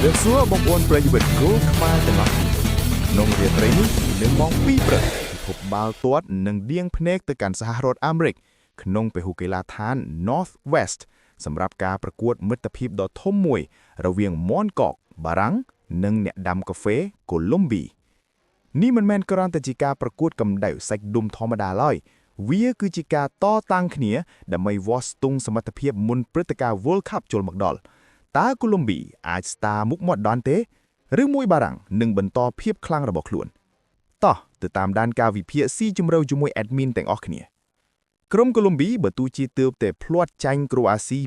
រាបសួរបងប្អូនប្រិយមិត្តគោលខ្មែរទាំងអស់គ្នាក្នុងរាត្រីនេះនៅម៉ោង2ព្រឹកពិភពបាល់ទាត់នឹងដៀងភ្នែកទៅកាន់សហរដ្ឋអាមេរិកក្នុងពហុកីឡាដ្ឋាន North West សម្រាប់ការប្រកួតមិត្តភាពដ៏ធំមួយ រវាងមាន់កកបារាំងនិងអ្នកដាំកាហ្វេកូឡុំប៊ីនេះមិនមែនគ្រាន់តែជាការប្រកួតកម្ដៅសាច់ដុំធម្មតាឡើយវាគឺជាការតតាំងគ្នាដើម្បីវាស់ស្ទង់សមត្ថភាពមុនព្រឹត្តិការណ៍ World Cup ចូលមកដល់ តើកូឡុំប៊ីអាចស្ដារមុខមាត់បានទេឬមួយបារាំងនឹងបន្តភាពខ្លាំងរបស់ខ្លួនតោះទៅតាមដានការវិភាគស៊ីជម្រៅជាមួយ admin ទាំងអស់គ្នាក្រុមកូឡុំប៊ីបើទោះជាទើបតែភ្លាត់ចាញ់ក្រូអាស៊ី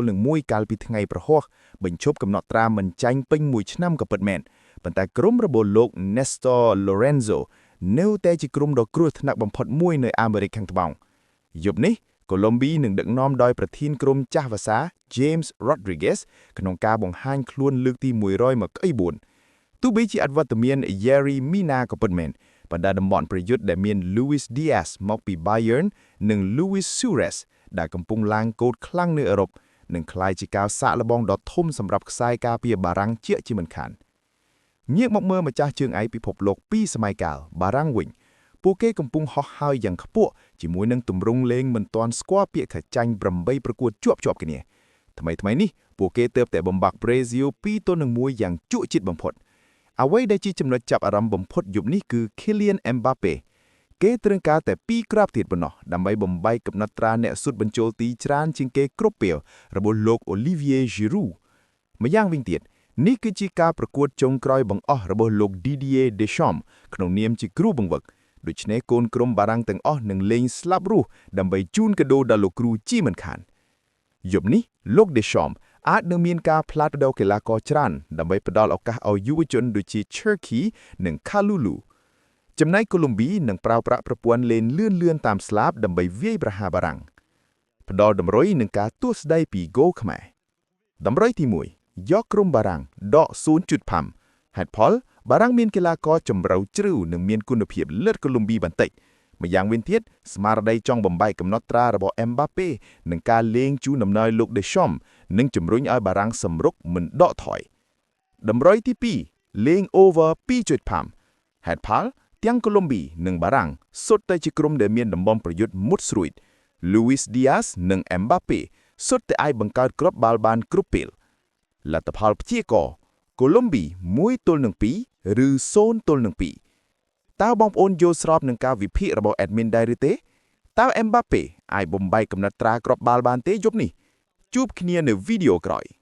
2-1កាលពីថ្ងៃប្រហោះបញ្ឈប់កំណត់ត្រាមិនចាញ់ពេញមួយឆ្នាំក៏ពិតមែនប៉ុន្តែក្រុមរបស់លោក Nestor Lorenzo នៅតែជាក្រុមដ៏គ្រោះថ្នាក់បំផុតមួយនៅអាមេរិកខាងត្បូងយប់នេះកូឡុំប៊ីនឹងដឹកនាំដោយប្រធានក្រុមចាស់វស្សា James Rodriguez ក្នុងការបង្ហាញខ្លួនលើកទី124ទោះបីជាអវត្តមាន Yerry Mina ក៏ពិតមែនប៉ុន្តែតំបន់ប្រយុទ្ធដែលមាន Luis Diaz មកពី Bayern និង Luis Suarez ដែលកំពុងឡើងកូដខ្លាំងនៅអឺរ៉ុបនឹងក្លាយជាការសាកល្បងដ៏ធំសម្រាប់ខ្សែការពារបារាំងជាជាមិនខានងាកមកមើលម្ចាស់ជើងឯកពិភពលោកពីសម័យកាលបារាំងវិញពួកគេកំពុងហោះហើរយ៉ាងខ្ពស់ជាមួយនឹងទម្រង់លេងមិនទាន់ស្គាល់ពាក្យថាចាញ់8ប្រកួតជាប់ជាប់គ្នាថ្មីថ្មីនេះពួកគេទើបតែបំបាក់ប្រេស៊ីល2-1យ៉ាងជក់ចិត្តបំផុតអ្វីដែលជាចំណុចចាប់អារម្មណ៍បំផុតយប់នេះគឺ Kylian Mbappe គេត្រូវការតែ2គ្រាប់ទៀតប៉ុណ្ណោះដើម្បីបំបែកកំណត់ត្រាអ្នកស៊ុតបញ្ចូលទីច្រើនជាងគេគ្រប់ពេលរបស់លោក Olivier Giroud ម្យ៉ាងវិញទៀតនេះគឺជាការប្រកួតចុងក្រោយបង្អស់របស់លោក Didier Deschamps ក្នុងនាមជាគ្រូបង្វឹកដូច្នេះកូនក្រុមបារាំងទាំងអស់នឹងលេងស្លាប់រស់ដើម្បីជូនកាដូដល់លោកគ្រូជាមិនខានយប់នេះលោក Deschamps អាចនឹងមានការផ្លាស់ប្ដូរកីឡាករច្រើនដើម្បីផ្ដល់ឱកាសឲ្យយុវជនដូចជា Cherki និង Kalulu ចំណែកកូឡុំប៊ីនឹងប្រើប្រាស់ប្រព័ន្ធលេងលឿនលឿនតាមស្លាបដើម្បីវាយប្រហារបារាំងផ្ដល់តម្រុយនឹងការទស្សដីពីហ្គោខ្មែរតម្រុយទី1យកក្រុមបារាំងដក0.5ហេតុផលបារាំងមានកីឡាករចម្រៅជ្រៅនិងមានគុណភាពលើសកូឡុំប៊ីបន្តិចម្យ៉ាងវិញទៀតស្មារតីចង់បំបែកកំណត់ត្រារបស់អេមបាប៉េនិងការលេងជូនដំណើរលោកដេឆុំនឹងជំរុញឲ្យបារាំងសម្រុកមិនដកថយតម្រុយទី2លេង over 2.5ហេតុផលទាំងកូឡុំប៊ីនិងបារាំងសុទ្ធតែជាក្រុមដែលមានតំបន់ប្រយុទ្ធមុតស្រួច Luis Diaz និង Mbappe សុទ្ធតែអាចបង្កើតគ្រាប់បាល់បានគ្រប់ពេលលទ្ធផលព្យាករណ៍កូឡុំប៊ី1-2ឬ0-2តើបងប្អូនយល់ស្របនឹងការវិភាគរបស់ admin ដែរឬទេតើ Mbappe អាចបំបែកកំណត់ត្រាគ្រាប់បាល់បានទេយប់នេះជួបគ្នានៅវីដេអូក្រោយ។